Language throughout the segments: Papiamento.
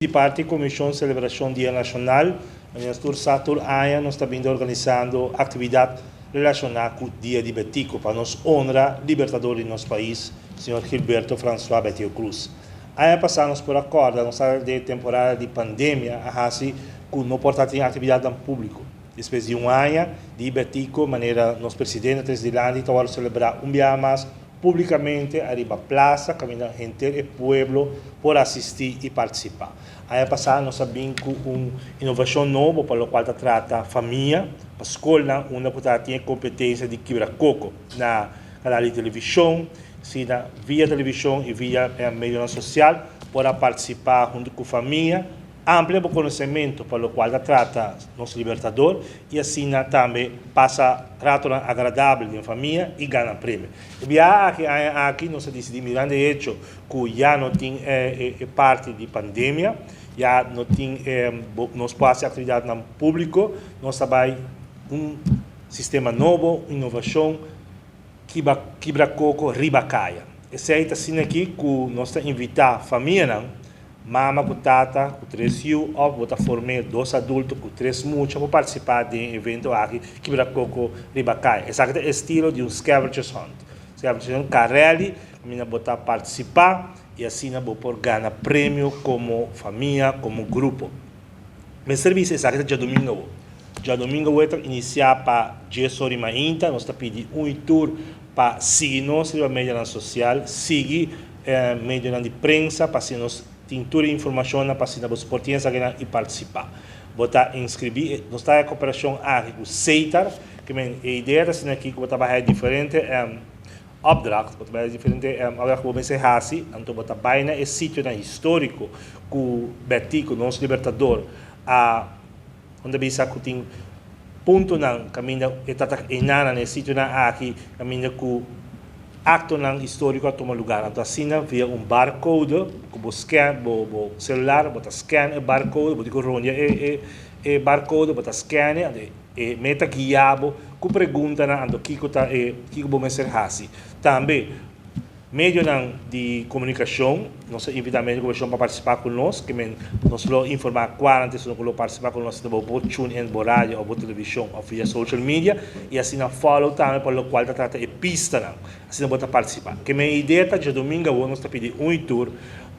Di parti Comision Celebracion Dia Nacional, manera tur sa, tur aña nos ta organisando actividad relaciona cu Dia di Betico, pa nos honra libertador di nos pais, señor Gilberto François Betico Croes. Aña pasa, nos por acorda, nos den temporada di pandemia, a haci cu no por tin actividad den publico. Despues di un aña di Betico, manera nos presidente Tresdilandi ta celebra un biaha mas publicamente ariba plaza, caminda henter e pueblo por asisti y participa. Aña pasa nos a bin cu un inovacion nobo pa locual ta trata famia, pa scol, unda cu tin competencia di kibra coco na canal di television, sina via television y via medio social, por participa hunto cu famia, amplia e conocimento pa locual ta trata nos libertador y asina tambe pasa rato agradabel den famia y gana premio. Y aki nos a dicidi, mirando e hecho cu ya no tin parti di pandemia, ya no tin nos por actividad den publico, nos bay un sistema nobo, inovacion, kibra coco riba caya. Esey ta asina aki cu nos ta invita famia, mama cu tata, cu tres yiu, of bo ta forma dos adulto cu tres mucha pa participa den e evento aki, kibra coco riba caya. Esaki ta e estilo di un scavenger hunt. Scavenger hunt, car rally, caminda bo ta participa y asina bo por gana premio como famia, como grupo. Mi servicio esaki ta diadomingo. Diadomingo ta inicia pa 10 or y mainta, nos ta pidi un tur pa sigui nos na media social, sigui medio di prensa, pa asina nos tin tur informacion pa asina bo por y participa. Bo ta inscribi, nos ta den cooperacion aki cu CETAR, cu e idea ta asina aki cu bo ta traha diferente opdracht, bo ta traha diferente opdracht cu bo hasi, anto bo ta bay na e sitio na historico cu Betico, nos libertador, a unda bisa cu tin punto nan caminda e tata enana na sitio nan aki caminda cu acto nan historico a tuma lugar. Anto asina via un barcode cu bo scan bo celular, bo ta scan e barcode, bo dico rondia e barcode, bo ta scan e meta guiabo cu pregunta nan, anto kiko ta e kiko bo mester hasi. Tambe medio di comunicacion, nos ta invita medio di comunicacion pa participa cu nos, cu nos lo informa cua antes nos lo participa cu nos, bo tune in bo radio of bo television of via social media y asina follow tambe pa locual ta trata e pista nan, asina bo ta participa. Cu mi idea ta diadomingo nos ta pidi un tur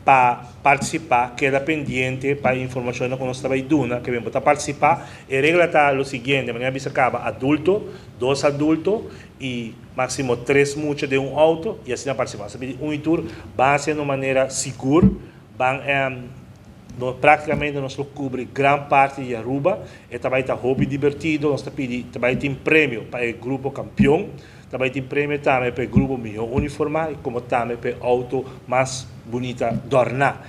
pa participa, keda pendiente pa informacion cu nos ta bay duna, cu bo ta participa. E regla ta lo siguiente, manera bisa caba: adulto, dos adulto y maximo tres mucha den un auto y asina participa. Sabi un tur bay di un manera sigur, ban no, practicamente nos lo cubri gran parti di Aruba y tambe ta hopi divertido. Nos ta pidi, tambe tin premio pa e grupo campeon, tambe tin premio tambe pa e grupo mihor uniforma y como tambe pa e auto mas bunita dorna.